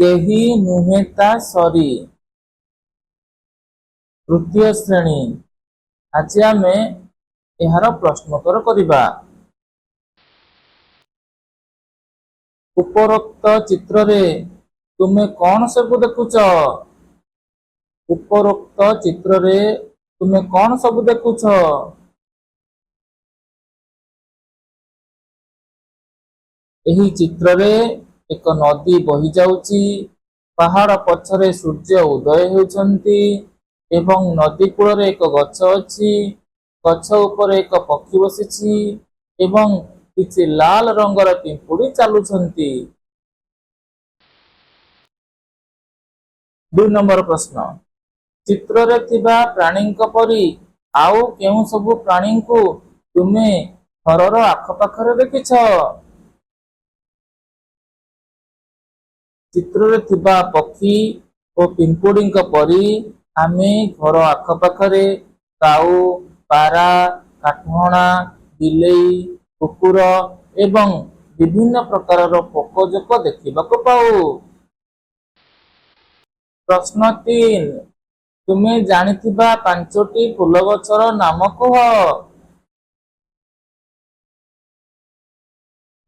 କେହି ନୁହେଁ ତା ସରି। ତୃତୀୟ ଶ୍ରେଣୀ। ଆଜି ଆମେ ଏହାର ପ୍ରଶ୍ନୋତ୍ତର କରିବା। ଉପରୋକ୍ତ ଚିତ୍ରରେ ତୁମେ କଣ ସବୁ ଦେଖୁଛ? ଉପରୋକ୍ତ ଚିତ୍ରରେ ତୁମେ କଣ ସବୁ ଦେଖୁଛ? ଏହି ଚିତ୍ରରେ ଏକ ନଦୀ ବହିଯାଉଛି। ପାହାଡ଼ ପଛରେ ସୂର୍ଯ୍ୟ ଉଦୟ ହେଉଛନ୍ତି ଏବଂ ନଦୀ କୂଳରେ ଏକ ଗଛ ଅଛି। ଗଛ ଉପରେ ଏକ ପକ୍ଷୀ ବସିଛି ଏବଂ କିଛି ଲାଲ ରଙ୍ଗର ପିମ୍ପୁଡ଼ି ଚାଲୁଛନ୍ତି। 2 ନମ୍ବର ପ୍ରଶ୍ନ, ଚିତ୍ରରେ ଥିବା ପ୍ରାଣୀଙ୍କ ପରି ଆଉ କେଉଁ ସବୁ ପ୍ରାଣୀଙ୍କୁ ତୁମେ ଘରର ଆଖପାଖରେ ଦେଖିଛ? ଚିତ୍ରରେ ଥିବା ପକ୍ଷୀ ଓ ପିମ୍ପୁଡ଼ିଙ୍କ ପରି ଆମେ ଘର ଆଖପାଖରେ କାଉ, ପାରା, କାଠହଣା, ବିଲେଇ, କୁକୁର ଏବଂ ବିଭିନ୍ନ ପ୍ରକାରର ପୋକଜୋକ ଦେଖିବାକୁ ପାଉ। ପ୍ରଶ୍ନ 3, ତୁମେ ଜାଣିଥିବା 5ଟି ଫୁଲ ଗଛର ନାମ କୁହ।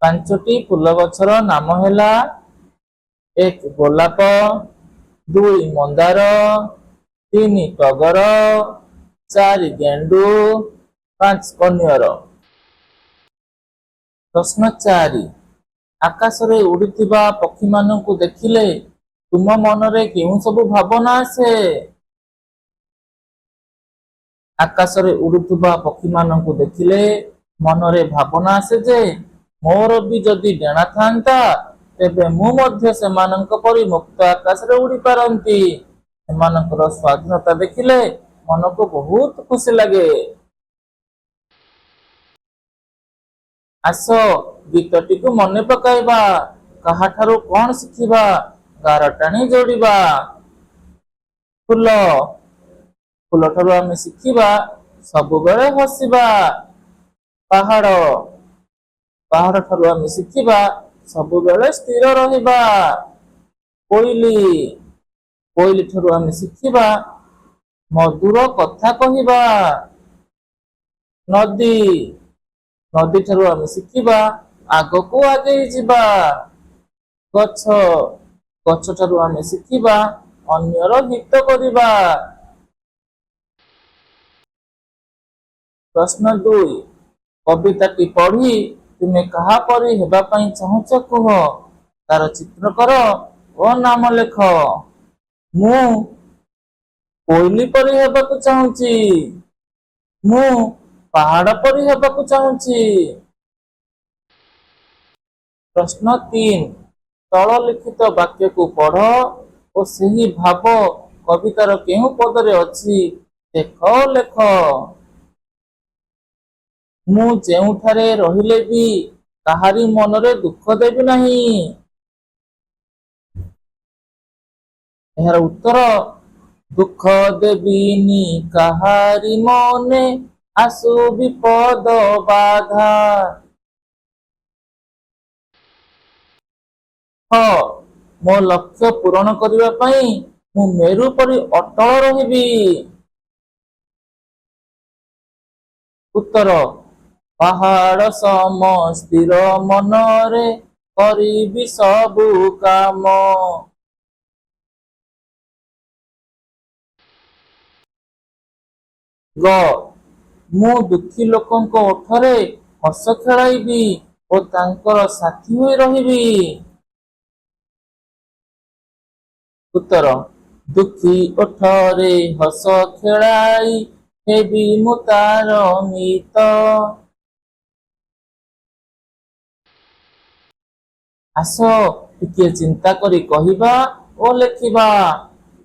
5ଟି ଫୁଲ ଗଛର ନାମ ହେଲା: 1 ଗୋଲାପ, 2 ମନ୍ଦାର, 3 ଟଗର, 4 ଗେଣ୍ଡୁ, 5 କନିଅର। ପ୍ରଶ୍ନ 4, ଆକାଶରେ ଉଡୁଥିବା ପକ୍ଷୀମାନଙ୍କୁ ଦେଖିଲେ ତୁମ ମନରେ କେଉଁ ସବୁ ଭାବନା ଆସେ? ଆକାଶରେ ଉଡୁଥିବା ପକ୍ଷୀମାନଙ୍କୁ ଦେଖିଲେ ମନରେ ଭାବନା ଆସେ ଯେ ମୋର ବି ଯଦି ଡେଣା ଥାନ୍ତା, ତେବେ ମୁଁ ମଧ୍ୟ ସେମାନଙ୍କ ପରି ମୁକ୍ତ ଆକାଶରେ ଉଡ଼ିପାରନ୍ତି। ସେମାନଙ୍କର ସ୍ୱାଧୀନତା ଦେଖିଲେ ମନକୁ ବହୁତ ଖୁସି ଲାଗେ। ଆସ ଗୀତଟିକୁ ମନେ ପକାଇବା। କାହାଠାରୁ କଣ ଶିଖିବା? ଗାର ଟାଣି ଯୋଡ଼ିବା। ଫୁଲ। ଫୁଲଠାରୁ ଆମେ ଶିଖିବା ସବୁବେଳେ ହସିବା। ପାହାଡ଼। ପାହାଡ଼ ଠାରୁ ଆମେ ଶିଖିବା ସବୁବେଳେ ସ୍ଥିର ରହିବା। କୋଇଲି। କୋଇଲି ଠାରୁ ଆମେ ଶିଖିବା ମଧୁର କଥା କହିବା। ନଦୀ। ନଦୀ ଠାରୁ ଆମେ ଶିଖିବା ଆଗକୁ ଆଗେଇ ଯିବା। ଗଛ। ଗଛ ଠାରୁ ଆମେ ଶିଖିବା ଅନ୍ୟର ହିତ କରିବା। ପ୍ରଶ୍ନ 2, କବିତାଟି ପଢ଼ି ତୁମେ କାହା ପରି ହେବା ପାଇଁ ଚାହୁଁଛ କୁହ। ତାର ଚିତ୍ର କର ଓ ନାମ ଲେଖ। ମୁଁ କୋଇଲି ପରି ହେବାକୁ ଚାହୁଁଛି। ମୁଁ ପାହାଡ଼ ପରି ହେବାକୁ ଚାହୁଁଛି। ପ୍ରଶ୍ନ 3, ତଳ ଲିଖିତ ବାକ୍ୟକୁ ପଢ଼ ଓ ସେହି ଭାବ କବିତାର କେଉଁ ପଦରେ ଅଛି ଦେଖ ଓ ଲେଖ। ମୁଁ ଯେଉଁଠାରେ ରହିଲେ ବି କାହାରି ମନରେ ଦୁଃଖ ଦେବି ନାହିଁ। ଏହାର ଉତ୍ତର, ଦୁଃଖ ଦେବିନି କାହାରି ମନେ, ଆସୁ ବିପଦ ବାଧା। ହ, ମୋ ଲକ୍ଷ୍ୟ ପୂରଣ କରିବା ପାଇଁ ମୁଁ ମେରୁ ପରି ଅଟଳ ରହିବି। ଉତ୍ତର, ପାହାଡ଼ ସମ ସ୍ଥିର ମନରେ କରିବି ସବୁ କାମ। ଗ, ମୁଁ ଦୁଃଖୀ ଲୋକଙ୍କ ଓଠରେ ହସ ଖେଳାଇବି ଓ ତାଙ୍କର ସାଥୀ ହୋଇ ରହିବି। ଉତ୍ତର, ଦୁଃଖୀ ଓଠରେ ହସ ଖେଳାଇ ହେବି ମୁଁ ତାର ମିତ। ଆସ ଟିକିଏ ଚିନ୍ତା କରି କହିବା ଓ ଲେଖିବା।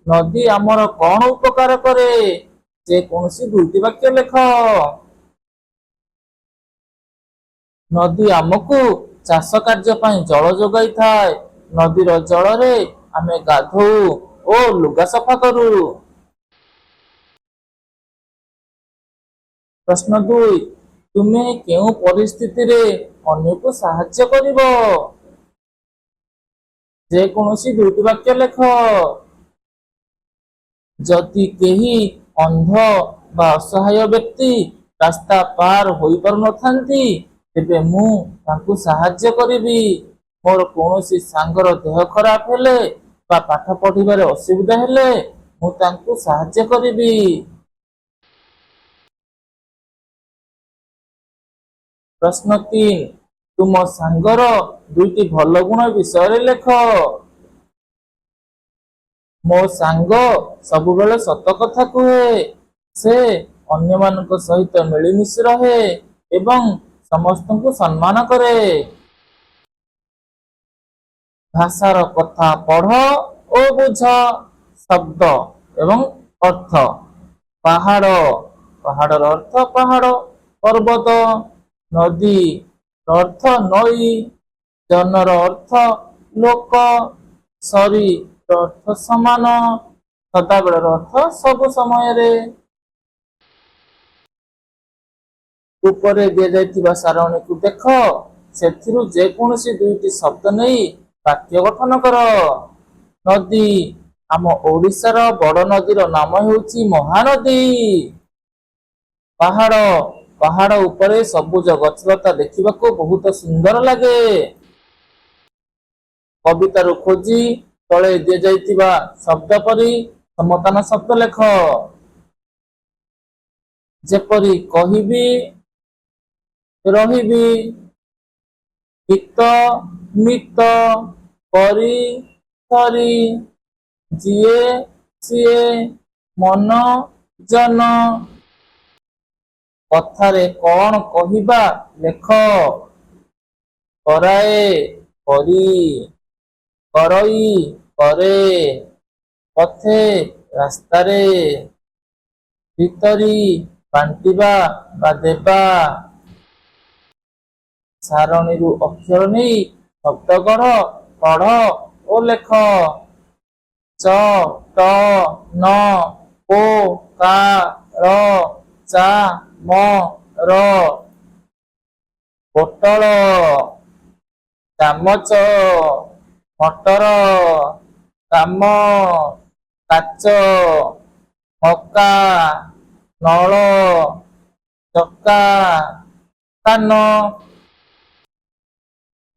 ନଦୀ ଆମର କଣ ଉପକାର କରେ? ଯେ କୌଣସି ଦୁଇଟି ବାକ୍ୟ ଲେଖ। ନଦୀ ଆମକୁ ଚାଷ କାର୍ଯ୍ୟ ପାଇଁ ଜଳ ଯୋଗାଇଥାଏ। ନଦୀର ଜଳରେ ଆମେ ଗାଧୋଉ ଓ ଲୁଗା ସଫା କରୁ। ପ୍ରଶ୍ନ 2, ତୁମେ କେଉଁ ପରିସ୍ଥିତିରେ ଅନ୍ୟକୁ ସାହାଯ୍ୟ କରିବ? ଯେକୌଣସି ଦୁଇଟି ବାକ୍ୟ ଲେଖ। ଯଦି କେହି ଅନ୍ଧ ବା ଅସହାୟ ବ୍ୟକ୍ତି ରାସ୍ତା ପାର ହୋଇପାରୁନଥାନ୍ତି, ତେବେ ମୁଁ ତାଙ୍କୁ ସାହାଯ୍ୟ କରିବି। ମୋର କୌଣସି ସାଙ୍ଗର ଦେହ ଖରାପ ହେଲେ ବା ପାଠ ପଢ଼ିବାରେ ଅସୁବିଧା ହେଲେ ମୁଁ ତାଙ୍କୁ ସାହାଯ୍ୟ କରିବି। ପ୍ରଶ୍ନ 3। ତୁମ ସାଙ୍ଗର ଦୁଇଟି ଭଲ ଗୁଣ ବିଷୟରେ ଲେଖ। ମୋ ସାଙ୍ଗ ସବୁବେଳେ ସତ କଥା କୁହେ। ସେ ଅନ୍ୟମାନଙ୍କ ସହିତ ମିଳିମିଶି ରହେ ଏବଂ ସମସ୍ତଙ୍କୁ ସମ୍ମାନ କରେ। ଭାଷାର କଥା ପଢ଼ ଓ ବୁଝ। ଶବ୍ଦ ଏବଂ ଅର୍ଥ। ପାହାଡ଼। ପାହାଡ଼ର ଅର୍ଥ ପାହାଡ଼, ପର୍ବତ। ନଦୀ ଅର୍ଥ ନଈ। ଜନର ଅର୍ଥ ଲୋକ। ସରି ଅର୍ଥ ସମାନ। ସଦାବେଳର ଅର୍ଥ ସବୁ ସମୟରେ। ଉପରେ ଦିଆଯାଇଥିବା ସାରଣୀକୁ ଦେଖ। ସେଥିରୁ ଯେକୌଣସି ଦୁଇଟି ଶବ୍ଦ ନେଇ ବାକ୍ୟ ଗଠନ କର। ନଦୀ। ଆମ ଓଡ଼ିଶାର ବଡ଼ ନଦୀର ନାମ ହେଉଛି ମହାନଦୀ। ପାହାଡ଼। ପାହାଡ଼ ଉପରେ ସବୁଜ ଗଛଲତା ଦେଖିବାକୁ ବହୁତ ସୁନ୍ଦର ଲାଗେ। କବିତାରୁ ଖୋଜି ତଳେ ଦିଆଯାଇଥିବା ଶବ୍ଦ ପରି ସମତାନ ଶବ୍ଦ ଲେଖ। ଯେପରି କହିବି, ରହିବି, ହିତ, ମିତ, କରି, ସରି, ଯିଏ, ସିଏ, ମନ, ଜନ। କଥାରେ କଣ କହିବା ଲେଖ। କରାଏ, କରି, କରଇ, କରେ, ପଥେ, ରାସ୍ତାରେ, ଭିତରି, ବାଣ୍ଟିବା ବା ଦେବା। ସାରଣୀରୁ ଅକ୍ଷର ନେଇ ଶବ୍ଦ ଗଢ଼, ପଢ଼ ଓ ଲେଖ। ଚ, ଟ, ନ, ପୋ, କା, ଳ, ଚା, ମ, ର। ପୋଟଳ, ଚାମଚ, ମଟର, କାମ, କାଚ, ମକା, ନଳ, ଚକା, କାନ।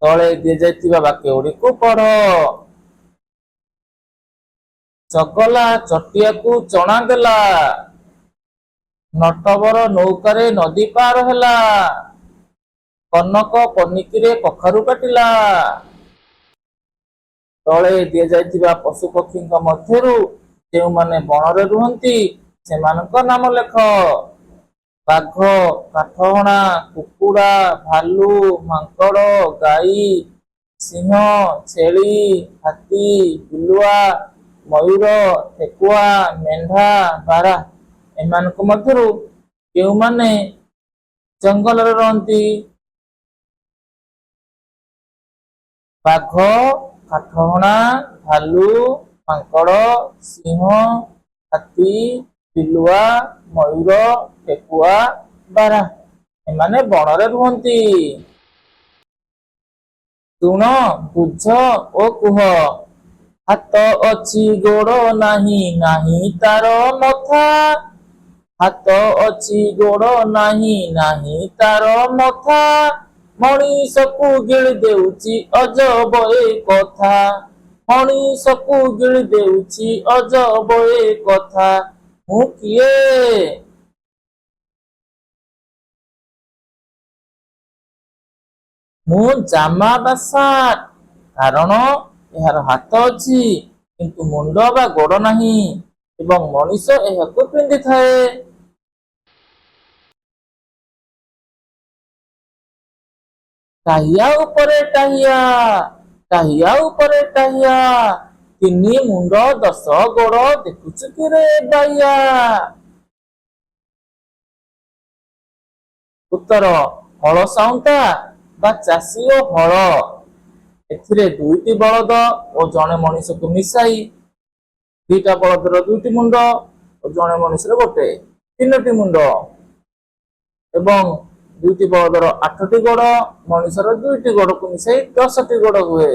ତଳେ ଦିଆଯାଇଥିବା ବାକ୍ୟଗୁଡ଼ିକୁ ପଢ଼। ଚଗଲା ଚଟିଆକୁ ଚଣା ଦେଲା। ନଟବର ନୌକାରେ ନଦୀ ପାର ହେଲା। କନକ ପନିକିରେ କଖାରୁ କାଟିଲା। ତଳେ ଦିଆଯାଇଥିବା ପଶୁପକ୍ଷୀଙ୍କ ମଧ୍ୟରୁ ଯେଉଁମାନେ ବଣରେ ରୁହନ୍ତି, ସେମାନଙ୍କ ନାମ ଲେଖ। ବାଘ, କାଠହଣା, କୁକୁଡ଼ା, ଭାଲୁ, ମାଙ୍କଡ଼, ଗାଈ, ସିଂହ, ଛେଳି, ହାତୀ, ବିଲୁଆ, ମୟୂର, ଠେକୁଆ, ମେଣ୍ଢା, ବାର୍ହା। ଏମାନଙ୍କ ମଧ୍ୟରୁ କେଉଁମାନେ ଜଙ୍ଗଲରେ ରହନ୍ତି? ବାଘ, କାଠହଣା, ଭାଲୁ, ମାଙ୍କଡ଼, ସିଂହ, ହାତୀ, ବିଲୁଆ, ମୟୂର, ଠେକୁଆ, ବାର୍ହା। ଏମାନେ ବଣରେ ରୁହନ୍ତି। ଶୁଣ, ବୁଝ ଓ କୁହ। ହାତ ଅଛି, ଗୋଡ଼ ନାହିଁ, ନାହିଁ ତାର ମଥା। ହାତ ଅଛି, ଗୋଡ଼ ନାହିଁ, ନାହିଁ ତାର ମଥା। ମଣିଷକୁ ଗିଳି ଦେଉଛି, ଅଜବ ଏ କଥା। ମଣିଷକୁ ଗିଳି ଦେଉଛି, ଅଜବ ଏ କଥା। ମୁଁ କିଏ? ମୁଁ ଜାମା ବା ସାର୍ଟ, କାରଣ ଏହାର ହାତ ଅଛି କିନ୍ତୁ ମୁଣ୍ଡ ବା ଗୋଡ଼ ନାହିଁ ଏବଂ ମଣିଷ ଏହାକୁ ପିନ୍ଧିଥାଏ। ଟାହିଆ ଉପରେ ଟାହିଆ, ଟାହିଆ ଉପରେ ଟାହିଆ, ତିନି ମୁଣ୍ଡ ଦଶ ଗୋଡ଼, ଦେଖୁଛୁ କିରେ ବାଇଆ? ଉତ୍ତର: ହଳ ସାଉଁଟା ବା ଚାଷୀ ଓ ହଳ। ଏଥିରେ ଦୁଇଟି ବଳଦ ଓ ଜଣେ ମଣିଷକୁ ମିଶାଇ, ଦିଟା ବଳଦର ଦୁଇଟି ମୁଣ୍ଡ ଓ ଜଣେ ମଣିଷର ଗୋଟେ, ତିନୋଟି ମୁଣ୍ଡ ଏବଂ ଦୁଇଟି ବଳଦର ଆଠଟି ଗୋଡ଼, ମଣିଷର ଦୁଇଟି ଗୋଡ଼କୁ ମିଶାଇ 10ଟି ଗୋଡ଼ ହୁଏ।